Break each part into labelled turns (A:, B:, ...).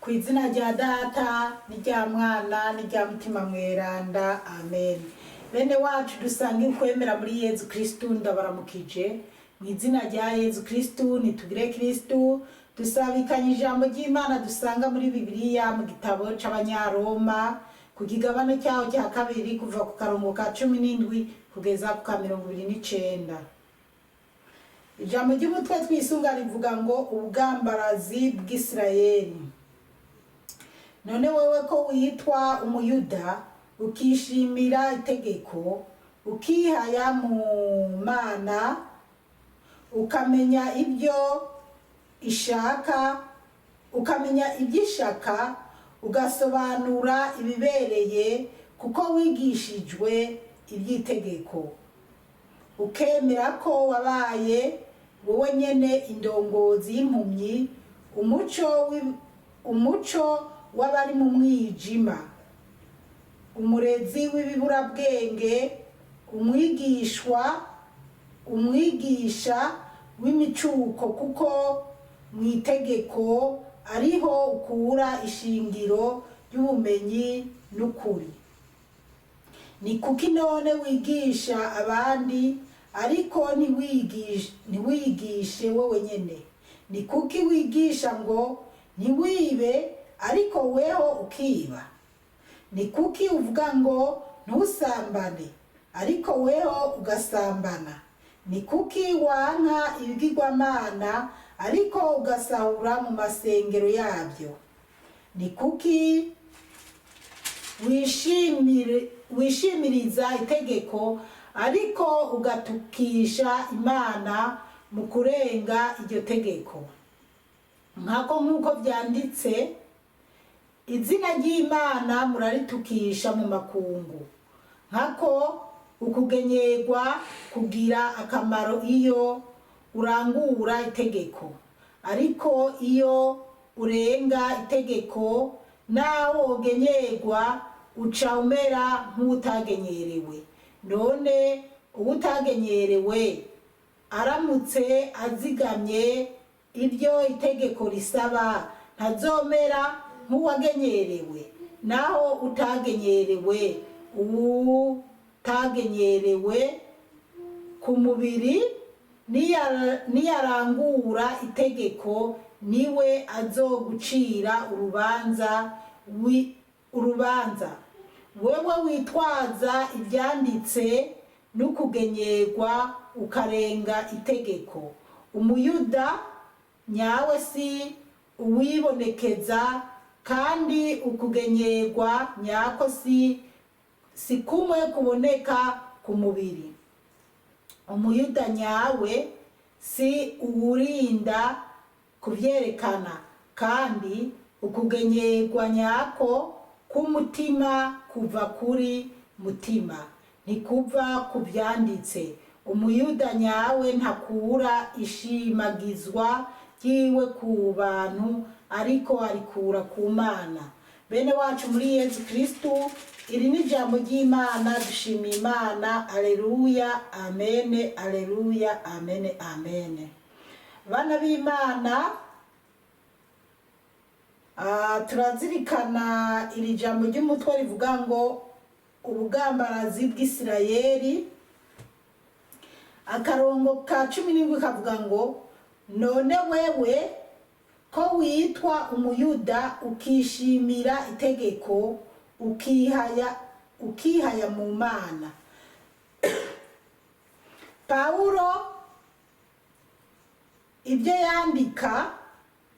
A: Ku izina rya Data n'irya Mwana n'irya Mutima Mweranda, amen. Bene wacu dusanga ukwemera muri Yezu Kristu, ndabaramukije mu izina rya Yezu Kristu. Nitugire Kristu. Dusabikanye ijambo ry'Imana dusanga muri Bibiliya mu gitabo c'Abanyaroma, ku kigabane cyaho cya kabiri, kuva ku karongo ka 17 kugeza ku ka 29. Ijambo ry'umutwe twisunga rivuga ngo: "Ubwambarazi bw'Isirayeli." None wewe ko witwa Umuyuda, ukishimira itegeko, ukihaya mu Mana, ukamenya ibyo ishaka, ukamenya iby'ishaka, ugasobanura ibibereye kuko wigishijwe iby'itegeko, ukemera ko wabaye wowe nyene indongozi y'impumyi, umuco w'abari mu mwijima, umurezi w'ibiburabwenge, umwigisha w'imicuko, kuko mu itegeko ariho ukura ishingiro ry'ubumenyi n'ukuri, ni kuki none wigisha abandi ariko ntiwiyigishe wowe nyene? Ni kuki wigisha ngo: "Ntiwibe," ariko weho ukiba? Ni kuki uvuga ngo: "Ntusambane," ariko weho ugasambana? Ni kuki wanka ibigirwamana ariko ugasahura mu masengero yabyo? Ni kuki wishimiriza itegeko ariko ugatukisha Imana mu kurenga iryo tegeko? Nkako nk'uko byanditse: "Izina ry'Imana muraritukisha mu makungu." Nkako ukugenyerwa kugira akamaro iyo urangura itegeko, ariko iyo urenga itegeko, naho wogenyerwa, uca umera nk'utagenyerewe. None uwutagenyerewe aramutse azigamye ibyo itegeko risaba, ntazomera nk'uwagenyerewe? Naho utagenyerewe, uwutagenyerewe ku mubiri niyarangura itegeko, niwe azogucira urubanza, wewe witwaza ibyanditse n'ukugenyerwa, ukarenga itegeko. Umuyuda nyawe si uwibonekeza, kandi ukugenyerwa nyako si kumwe kuboneka ku mubiri. Umuyuda nyawe si uwurinda kubyerekana, kandi ukugenyerwa nyako k'umutima kuva kuri mutima, ntikuva ku byanditse. Umuyuda nyawe ntakura ishimagizwa ryiwe ku bantu, ariko arikura ku Mana. Bene wacu muri Yezu Kristu, iri ni ijambo ry'Imana. Dushimiye Imana. Aleluya, amene, aleluya, amene, amene. Bana b'Imana, turazirikana iri jambo ry'umutwe rivuga ngo: "Ubugambarazi bw'Isirayeli." Akarongo ka 17 kavuga ngo: "None wewe ko witwa Umuyuda, ukishimira itegeko, ukihaya mu Mana." Pawulo ibyo yandika,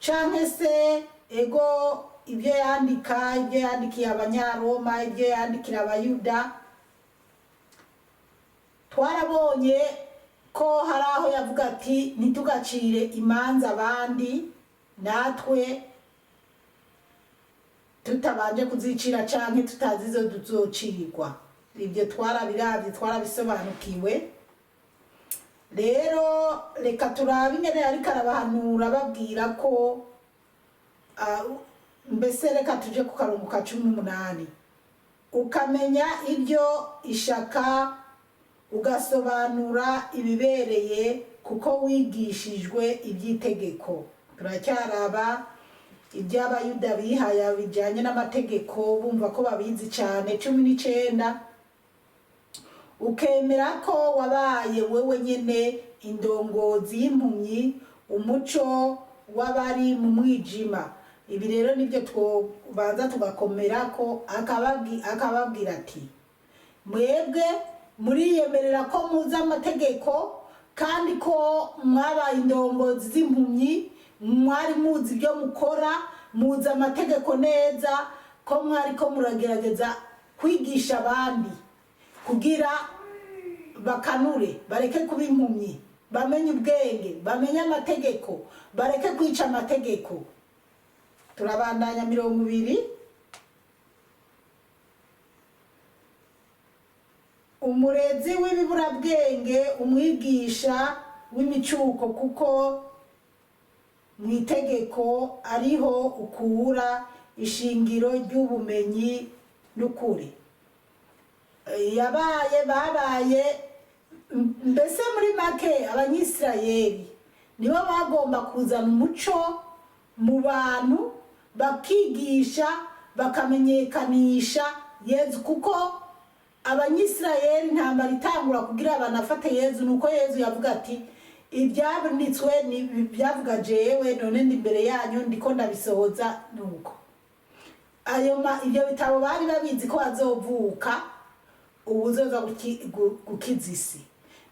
A: canke se ego, ibyo yandika, ibyo yandikiye Abanyaroma, ibyo yandikira Abayuda, twarabonye ko hari aho yavuga ati: "Ntitugacire imanza abandi natwe tutabanje kuzicira canke tutazi izo tuzocirwa." Ibyo twarabiravye, twarabisobanukiwe. Rero reka turabe ingene ariko arabahanura, babwira ko mbese reka tuje ku karongo ka 18: "Ukamenya ibyo ishaka, ugasobanura ibibereye kuko wigishijwe iby'itegeko." Turacyaraba Iby'Abayuda bihaya bijyanye n'amategeko, bumva ko babizi cyane. 19, ukemera ko wabaye wewe nyine indongozi y'impumyi, umuco w'abari mu mwijima. Ibi rero nibyo tubanza tugakomera ko akababwira ati: "Mwebwe muriyemerera ko muzi amategeko kandi ko mwabaye indongozi z'impumyi, mwari muzi ibyo mukora, muzi amategeko neza, ko mwari ko muragerageza kwigisha abandi kugira bakanure, bareke kuba impumyi, bamenye ubwenge, bamenye amategeko, bareke kwica amategeko." Turabandanya 20. Umurezi w'ibiburabwenge, umwigisha w'imicuko, kuko mu itegeko ariho ukura ishingiro ry'ubumenyi n'ukuri. Yabaye, babaye mbese muri make Abanyisirayeli nibo bagomba kuzana umuco mu bantu, bakigisha, bakamenyekanisha Yezu, kuko Abanyisirayeli intambara itangura kugira banafate Yezu nuko Yezu yavuga ati: "Ibyanditswe ni byavuga jewe, none ndi imbere yanyu, ndiko ndabisohoza." Nuko ayo ibyo bitabo bari babizi ko azovuka ubuzoza gukiza isi,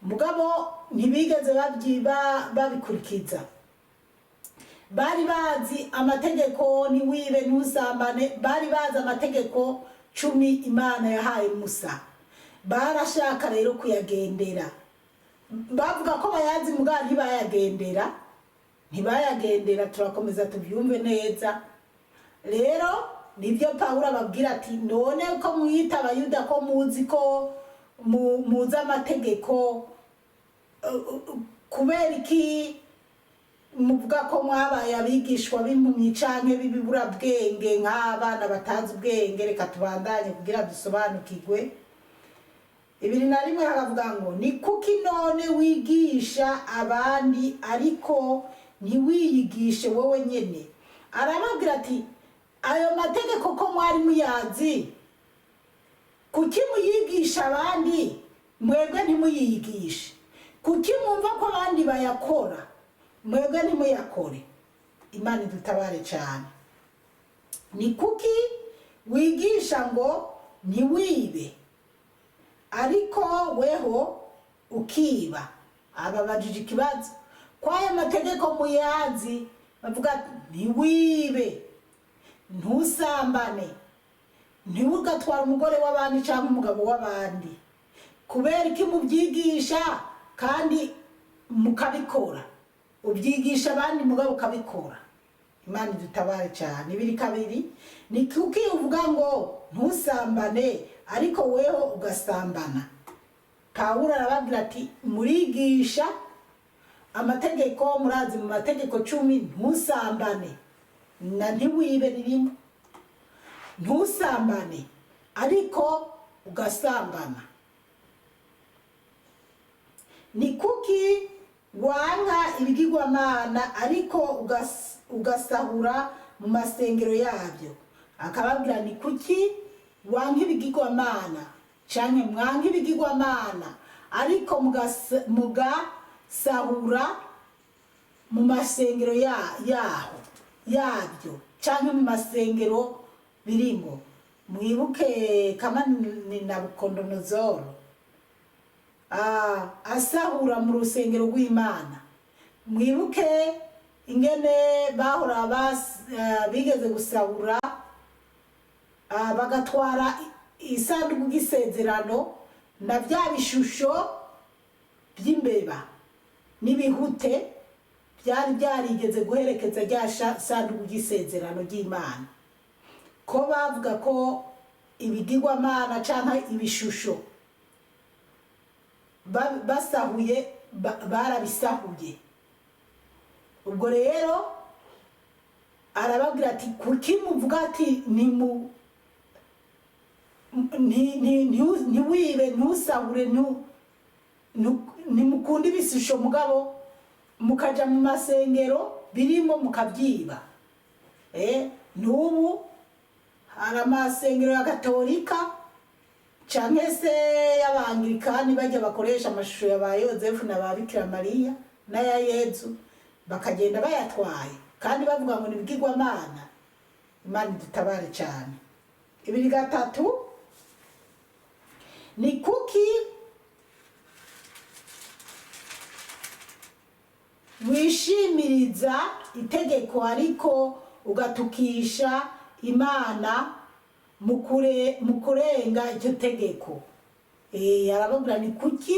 A: mugabo ntibigeze babikurikiza. Bari bazi amategeko: ntiwibe, ntusambane. Bari bazi amategeko 10 Imana yahaye Musa, barashaka rero kuyagendera. Bavuga ko bayazi, mugabo ntibayagendera, ntibayagendera. Turakomeza tubyumve neza. Rero nibyo Pawulo ababwira ati: "None ko mwita Abayuda, ko muzi ko muzi amategeko, kubera iki muvuga ko mwabaye abigishwa b'impumyi canke b'ibiburabwenge, nk'abana batazi ubwenge?" Reka tubandanye kugira dusobanukirwe. 21 haravuga ngo: "Ni kuki none wigisha abandi ariko ntiwiyigishe wowe nyene?" Arababwira ati: "Ayo mategeko ko mwari muyazi, kuki muyigisha abandi, mwebwe ntimuyigishe? Kuki mwumva ko abandi bayakora, mwebwe ntimuyakore?" Imana idutabare cyane. "Ni kuki wigisha ngo ntiwibe, ariko weho ukiba?" Ababajije ikibazo ko aya mategeko muyazi, bavuga ati: "Ntiwibe, ntusambane, ntiwugatware umugore w'abandi cyangwa umugabo w'abandi." Kubera iki mubyigisha kandi mukabikora? Ubyigisha abandi mugabo ukabikora. Imana idutabare cyane. 22: "Ni kuki uvuga ngo ntusambane, ariko weho ugasambana?" Pawulo arababwira ati: "Murigisha amategeko, murazi mu mategeko 10 ntusambane na ntiwibe ririmo, ntusambane, ariko ugasambana. Ni kuki wanka ibigirwamana, ariko ugasahura mu masengero yabyo?" Akababwira: "Ni kuki wanka ibigirwamana, canke mwanka ibigirwamana, ariko mugasahura mu masengero yaho yabyo, canke mu masengero birimo?" Mwibuke kamani Nabukodonozoro asahura mu rusengero rw'Imana. Mwibuke ingene bahora bigeze gusahura, bagatwara isanduku y'isezerano na bya bishusho by'imbeba n'ibihute byari byarigeze guherekeza rya sanduku ry'isezerano ry'Imana, ko bavuga ko ibigirwamana cyangwa ibishusho basahuye, barabisahuye. Ubwo rero arababwira ati: "Kuki muvuga ati nimu ntiwibe, ntusahure, ntimukunde ibishusho, mugabo mukaja mu masengero birimo mukabyiba?" N'ubu hari amasengero ya Gatolika canke se y'Abangirikani, bajya bakoresha amashusho ya ba Yozefu na ba Bikira Mariya n'aya Yezu, bakagenda bayatwaye kandi bavuga ngo ni ibigirwamana. Imana idutabare cyane. 2:3: ni kuki wishimiriza itegeko ariko ugatukisha Imana mu kurenga iryo tegeko? Arababwira: ni kuki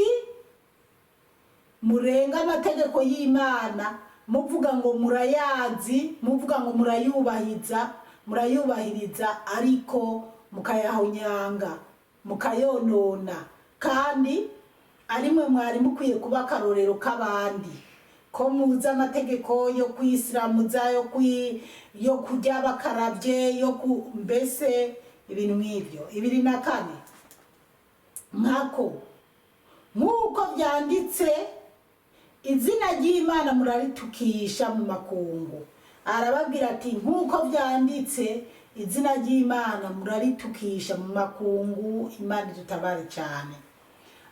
A: murenga amategeko y'Imana, muvuga ngo murayazi, muvuga ngo murayubahiriza, ariko mukayahonyanga, mukayonona, kandi ari mwe mwari mukwiye kuba akarorero k'abandi, ko muzi amategeko yo kwisiramuza, yo kurya bakarabye, yo ku mbese ibintu nk'ibyo. 2:4: nkako nk'uko byanditse, izina ry'Imana muraritukisha mu makungu. Arababwira ati: nk'uko byanditse, izina ry'Imana muraritukisha mu makungu. Imana idutabare cyane.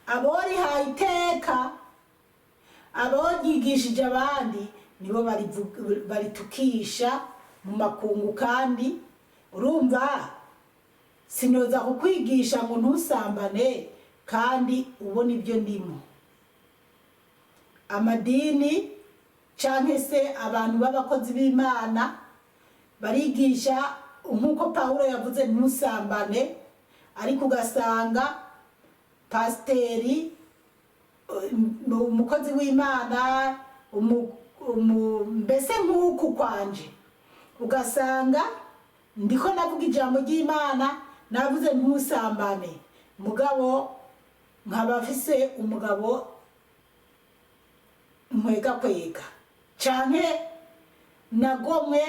A: Aborihaye iteka, aboryigishije abandi, nibo baritukisha mu makungu. Kandi urumva, sinoza kukwigisha ngo ntusambane kandi ubona ibyo ndimo. Amadini canke se abantu b'abakozi b'Imana barigisha nk'uko Pawulo yavuze ntusambane, ariko ugasanga pasiteri, umukozi w'Imana, mbese nk'uku kwanje, ugasanga ndiko navuga ijambo ry'Imana, navuze ntusambane, mugabo nkaba mfise umugabo nkwega kwega, canke nagomwe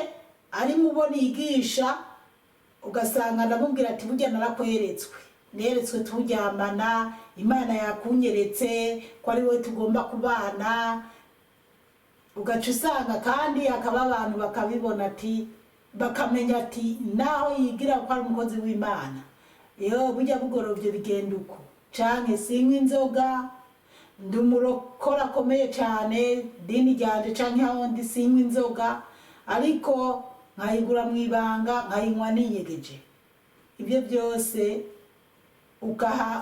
A: ari mubo nigisha, ugasanga ndamubwira ati: burya narakweretswe, neretswe turyamana, Imana yakunyeretse ko ari wowe tugomba kubana. Ugaca usanga kandi hakaba abantu bakabibona, ati bakamenya ati naho yigira ko ari umukozi w'Imana, iyo burya bugorovye bigenda uko. Canke sinywa inzoga, ndi umurokore akomeye cane, dini ryanje canke aho ndi sinywa inzoga, ariko nkayigura mu ibanga, nkayinywa ninyegeje. Ibyo byose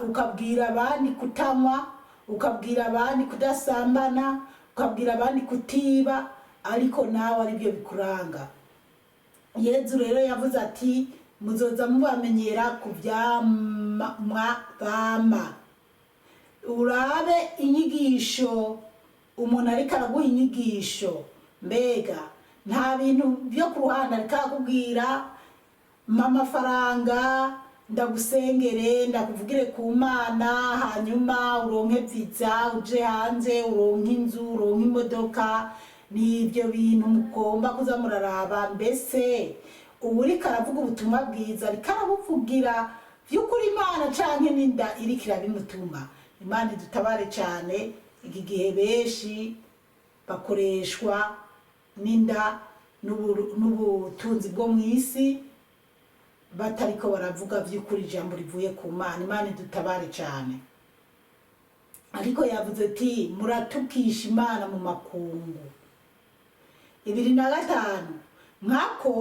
A: ukabwira abandi kutanywa, ukabwira abandi kudasambana, ukabwira abandi kutiba, ariko nawe aribyo bikuranga. Yezu rero yavuze ati: muzoza mubamenyera ku vyamwa bama. Urabe inyigisho umuntu ariko araguha inyigisho, mbega nta bintu byo ku ruhande ariko arakubwira: mpa amafaranga ndagusengere, ndakuvugire ku Mana, hanyuma uronke viza uje hanze, uronke inzu, uronke imodoka. N'ibyo bintu mugomba kuza muraraba, mbese ubu uriko aravuga ubutumwa bwiza ariko arabuvugira by'ukuri Imana, canke n'inda iriko irabimutuma? Imana idutabare cane. Iki gihe benshi bakoreshwa n'inda n'ubutunzi bwo mu isi, batariko baravuga by'ukuri ijambo rivuye ku Mana. Imana idutabare cane. Ariko yavuze ati: muratukisha Imana mu makungu. 2:5: nkako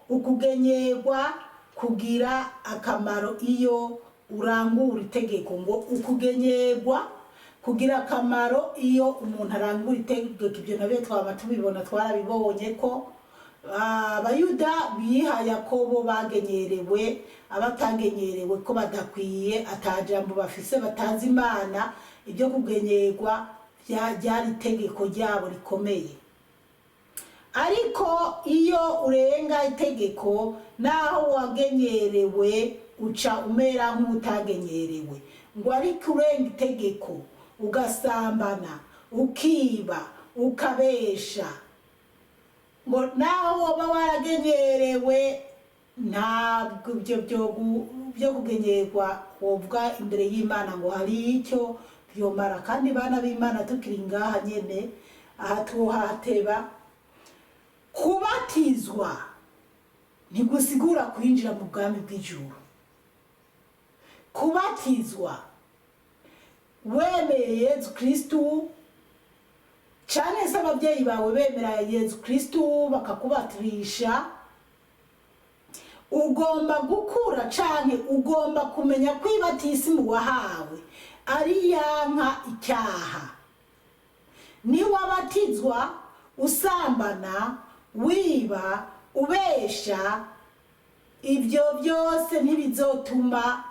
A: ukugenyerwa kugira akamaro iyo urangura itegeko. Ngo ukugenyerwa kugira akamaro iyo umuntu arangura itegeko. Ibyo nabyo twaba tubibona, twarabibonye ko Abayuda biha Yakobo bagenyerewe, abatagenyerewe ko badakwiye, atajambo bafise, batazi Imana. Ibyo kugenyerwa ryari itegeko ryabo rikomeye. Ariko iyo urenga itegeko, naho wagenyerewe, uca umera nk'utagenyerewe. Ngo ariko urenga itegeko, ugasambana, ukiba, ukabesha, ngo naho woba waragenyerewe, ntabwo ibyo byo kugenyerwa wovuga imbere y'Imana ngo hari icyo byomara. Kandi bana b'Imana, tukiri ngaha nyene, aha tuhateba kubatizwa. ntigusigura kwinjira mu bwami bw'ijuru. Kubatizwa wemeye Yezu Kristu, cyane se ababyeyi bawe bemera Yezu Kristu bakakubatirisha, ugomba gukura canke ugomba kumenya ko ibatisimu wahawe ari yanka icyaha. Niwabatizwa usambana, wiba, ubesha, ibyo byose ntibizotuma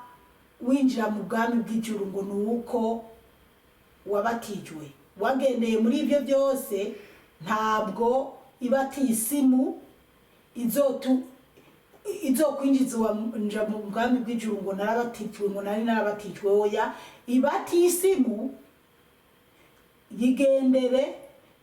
A: winjira mu bwami bw'ijuru ngo ni uko wabatijwe. Wagendeye muri ibyo byose, ntabwo ibatisimu izokwinjiza mu bwami bw'ijuru ngo narabatijwe, ngo nari narabatijwe. Oya, ibatisimu yigendere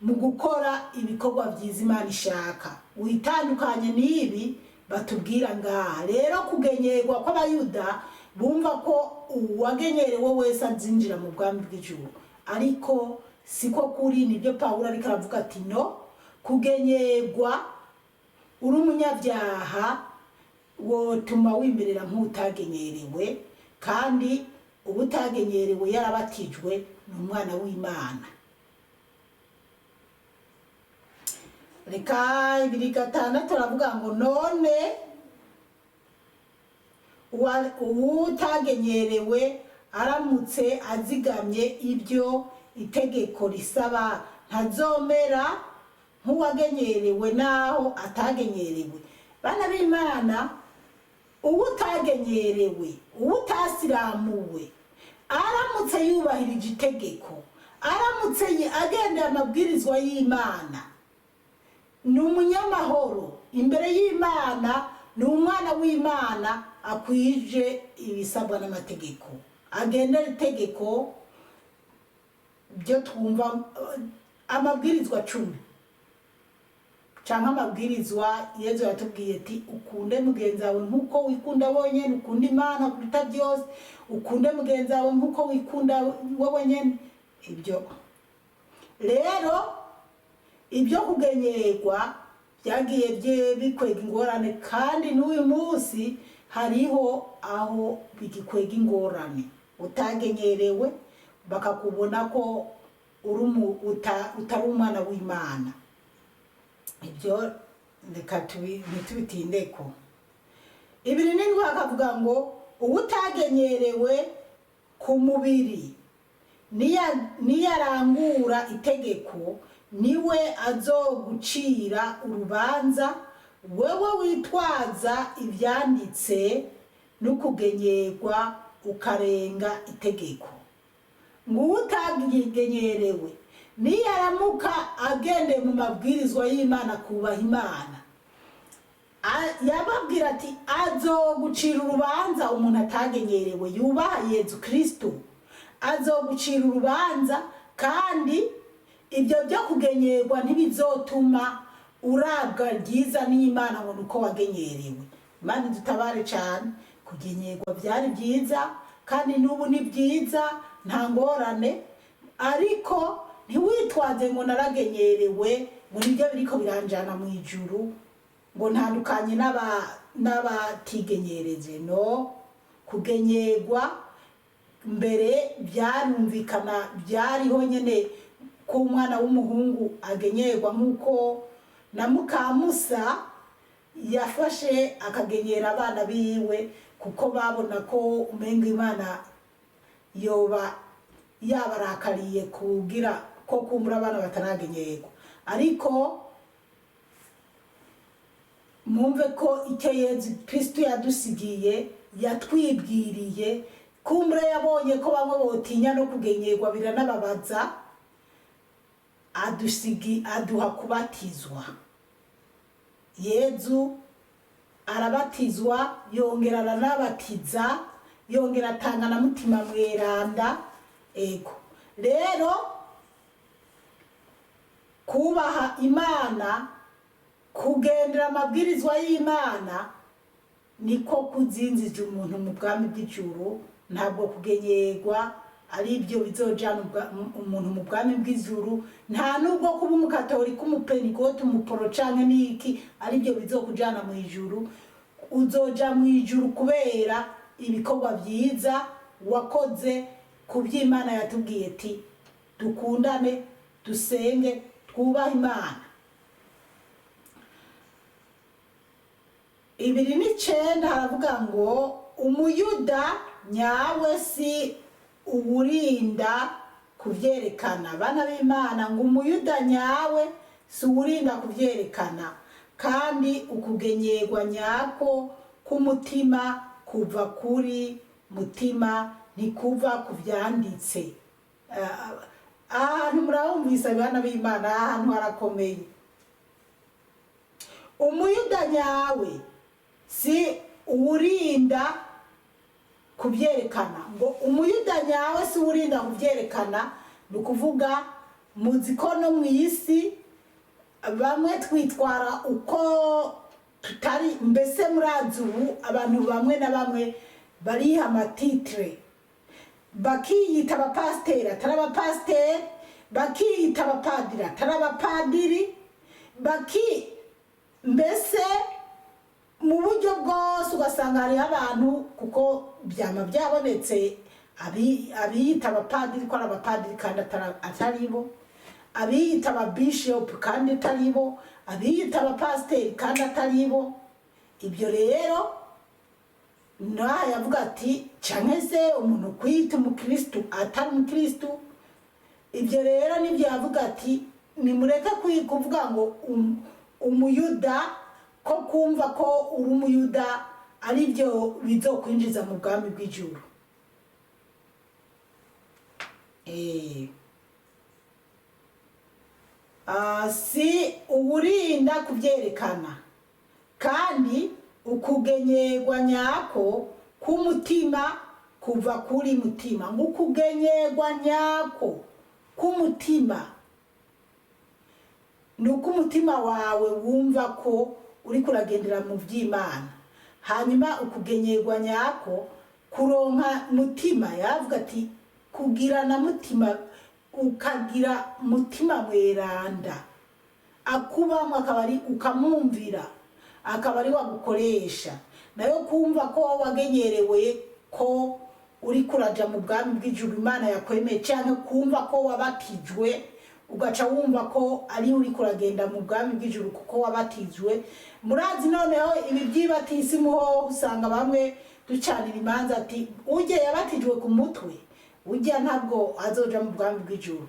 A: mu gukora ibikorwa byiza Imana ishaka, witandukanye n'ibi batubwira ngaha. Rero kugenyerwa kw'Abayuda, bumva ko uwagenyerewe wese azinjira mu bwami bw'ijuru, ariko siko kuri. Nibyo Pawulo ariko aravuga ati: "No kugenyerwa uri umunyabyaha wotuma wimerera nk'utagenyerewe, kandi ubutagenyerewe yarabatijwe ni umwana w'Imana." Reka 2:6 aravuga ngo: "None uwutagenyerewe aramutse azigamye ibyo itegeko risaba, ntazomera nk'uwagenyerewe naho atagenyerewe?" Bana b'Imana, uwutagenyerewe, uwutasiramuwe, aramutse yubahirije itegeko, aramutse agendeye amabwirizwa y'Imana, ni umunyamahoro imbere y'Imana, ni umwana w'Imana akwije ibisabwa n'amategeko, agendera itegeko byo twumva amabwirizwa 10 cyangwa amabwirizwa Yezu yatubwiye ati: "Ukunde mugenzi wawe nk'uko wikunda wonyine, ukunde Imana kuruta byose, ukunde mugenzi wawe nk'uko wikunda wowe nyine." Ibyo rero, ibyo kugenyerwa byagiye bikwega ingorane, kandi n'uyu munsi hariho aho bigikwega ingorane. Utagenyerewe bakakubona ko utari umwana w'Imana. Ibyo reka ntitubitindeko. 2:7 akavuga ngo: "Uwutagenyerewe ku mubiri niyarangura itegeko, niwe azogucira urubanza, wewe witwaza ibyanditse n'ukugenyerwa ukarenga itegeko." Ngo uwutagenyerewe niyaramuka agendeye mu mabwirizwa y'Imana, kubaha Imana, yababwira ati azogucira urubanza. Umuntu atagenyerewe yubaha Yezu Kristo azogucira urubanza, kandi ibyo byo kugenyerwa ntibizotuma urabwa ryiza n'Imana ngo ni uko wagenyerewe. Imana idutabare cyane. Kugenyerwa byari byiza, kandi n'ubu ni byiza, nta ngorane, ariko ntiwitwaze ngo naragenyerewe, ngo nibyo biriko biranjana mu ijuru, ngo ntandukanye n'abatigenyereje. No kugenyerwa mbere byarumvikana, byariho nyene ko umwana w'umuhungu agenyerwa, nk'uko na Mukamusa yafashe akagenyera abana biwe, kuko babona ko umenga Imana yoba yabarakariye kugira ko kumbura abana bataragenyerwa. Ariko mwumve ko icyo Yezu Kristo yadusigiye, yatwibwiriye, kumbura yabonye ko bamwe botinya no kugenyerwa biranababaza, adusigi aduha kubatizwa. Yezu arabatizwa, yongera aranabatiza, yongera atanga na Mutima Mweranda. Ego rero, kubaha Imana, kugendera amabwirizwa y'Imana, niko kuzinzije umuntu mu bwami bw'ijuru, ntabwo kugenyerwa. ari byo bizojana umuntu mu bwami bw'ijuru. Nta nubwo kuba umukatolika, umupenikote, umuporo canke n'iki ari byo bizokujana mu ijuru. Uzoja mu ijuru kubera ibikorwa byiza wakoze ku by'Imana yatubwiye ati dukundane, dusenge, twubahe Imana. 29 haravuga ngo umuyuda nyawe si uwurinda kubyerekana. Bana b'Imana, ngo umuyuda nyawe si uwurinda kubyerekana, kandi ukugenyerwa nyako k'umutima kuva kuri mutima, ntikuva ku byanditse. Ahantu murahumvise, bana b'Imana, ahantu harakomeye. Umuyuda nyawe si uwurinda kubyerekana. Ngo umuyuda nyawe si uwurinda kubyerekana, ni ukuvuga muzi ko no mu isi bamwe twitwara uko tutari. Mbese murazi ubu abantu bamwe na bamwe bariha amatitire, bakiyita abapasiteri atari abapasiteri, bakiyita abapadiri atari abapadiri, baki mbese mu buryo bwose ugasanga hariho abantu, kuko byama byabonetse, abiyita abapadiri ko ari abapadiri kandi atari bo, abiyita ababishopu kandi atari bo, abiyita abapasiteri kandi atari bo. Ibyo rero naha yavuga ati canke se umuntu kwiyita umukristu atari umukristu. Ibyo rero nibyo yavuga ati nimureke kuvuga ngo umuyuda, ko kumva ko uri umuyuda ari byo bizokwinjiza mu bwami bw'ijuru. Si uwurinda kubyerekana, kandi ukugenyerwa nyako k'umutima kuva kuri mutima. Ngo ukugenyerwa nyako k'umutima ni uko umutima wawe wumva ko uri kuragendera mu by'Imana. Hanyuma ukugenyerwa nyako kuronka mutima, yavuga ati kugira na mutima, ukagira mutima mweranda akubamwo, akaba ari ukamwumvira, akaba ari wagukoresha. Nayo kumva ko wagenyerewe ko uri kuraja mu bwami bw'ijuru, Imana yakwemeye, canke kumva ko wabatijwe ugaca wumva ko ari uri kuragenda mu bwami bw'ijuru kuko wabatijwe. Murazi noneho ibi by'ibatisimu ho usanga bamwe ducanira imanza ati ujye yabatijwe ku mutwe, ujya ntabwo azoja mu bwami bw'ijuru.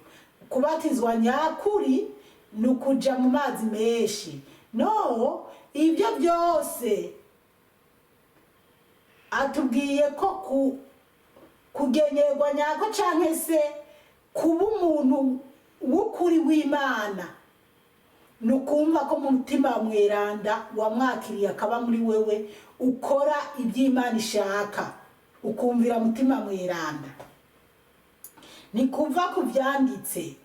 A: Kubatizwa nyakuri ni ukuja mu mazi menshi. No ibyo byose atubwiye ko kugenyerwa nyako canke se kuba umuntu w'ukuri w'Imana ni ukumva ko mu mutima mweranda wamwakiriye akaba muri wewe, ukora iby'Imana ishaka, ukumvira mutima mweranda. Ni kuva ku byanditse,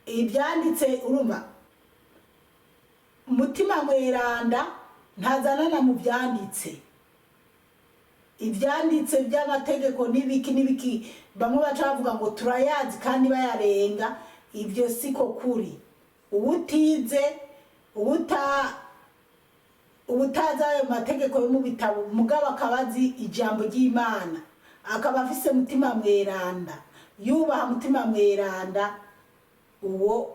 A: ibyanditse urumva mutima mweranda ntazanana mu byanditse, ibyanditse by'amategeko n'ibiki n'ibiki. Bamwe baca bavuga ngo turayazi kandi bayarenga. Ibyo siko kuri. Ubutize, ubutazi ayo mategeko yo mu bitabo, mugabo akaba azi ijambo ry'Imana, akaba afise mutima mweranda, yubaha mutima mweranda, uwo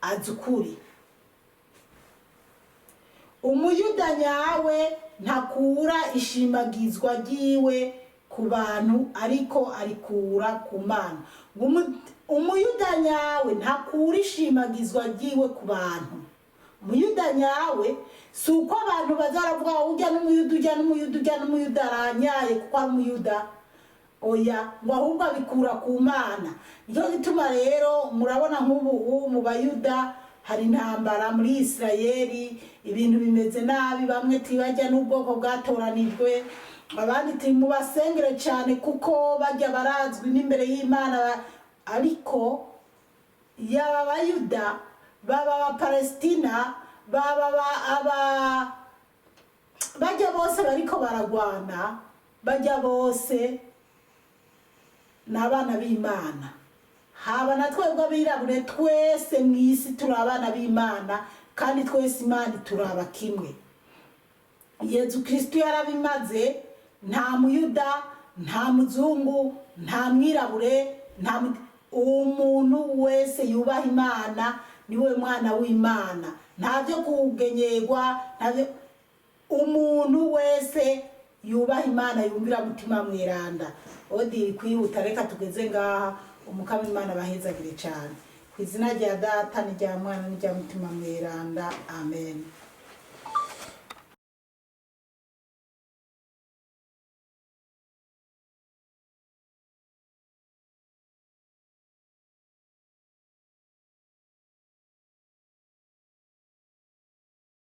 A: azi ukuri. Umuyuda nyawe ntakura ishimagizwa ryiwe ku bantu, ariko arikura ku Mana. Umuyuda nyawe ntakura ishimagizwa ryiwe ku bantu. Umuyuda nyawe si uko abantu bazaravuga ujya n'umuyuda, ujya n'umuyuda, ujya n'umuyuda, aranyaye kuko ari umuyuda. Oya, ngo ahubwo abikura ku Mana. Nicyo gituma rero murabona nk'ubu mu bayuda hari intambara muri Isirayeli, ibintu bimeze nabi, bamwe tibajya n'ubwoko bwatoranijwe, abandi mubasengere cyane kuko bajya barazwi n'imbere y'Imana. Ariko yaba abayuda, baba abapalestina, baba aba bajya bose bariko baragwana, bajya bose Ni abana b'Imana. Haba na twebwe abirabure, twese mu isi turi abana b'Imana, kandi twese Imana turaba kimwe. Yezu Kristo yarabimaze. Nta Muyuda, nta muzungu, nta mwirabure, nta umuntu wese yubaha Imana niwe mwana w'Imana. Nta byo kugenyerwa, nta byo. Umuntu wese yubaha Imana, yumvira Mutima Mweranda. Odiri kwihuta, reka tugeze ngaha. Umukama Imana bahezagire cyane, ku izina rya Data n'irya Mwana n'irya Mutima Mweranda. Amen.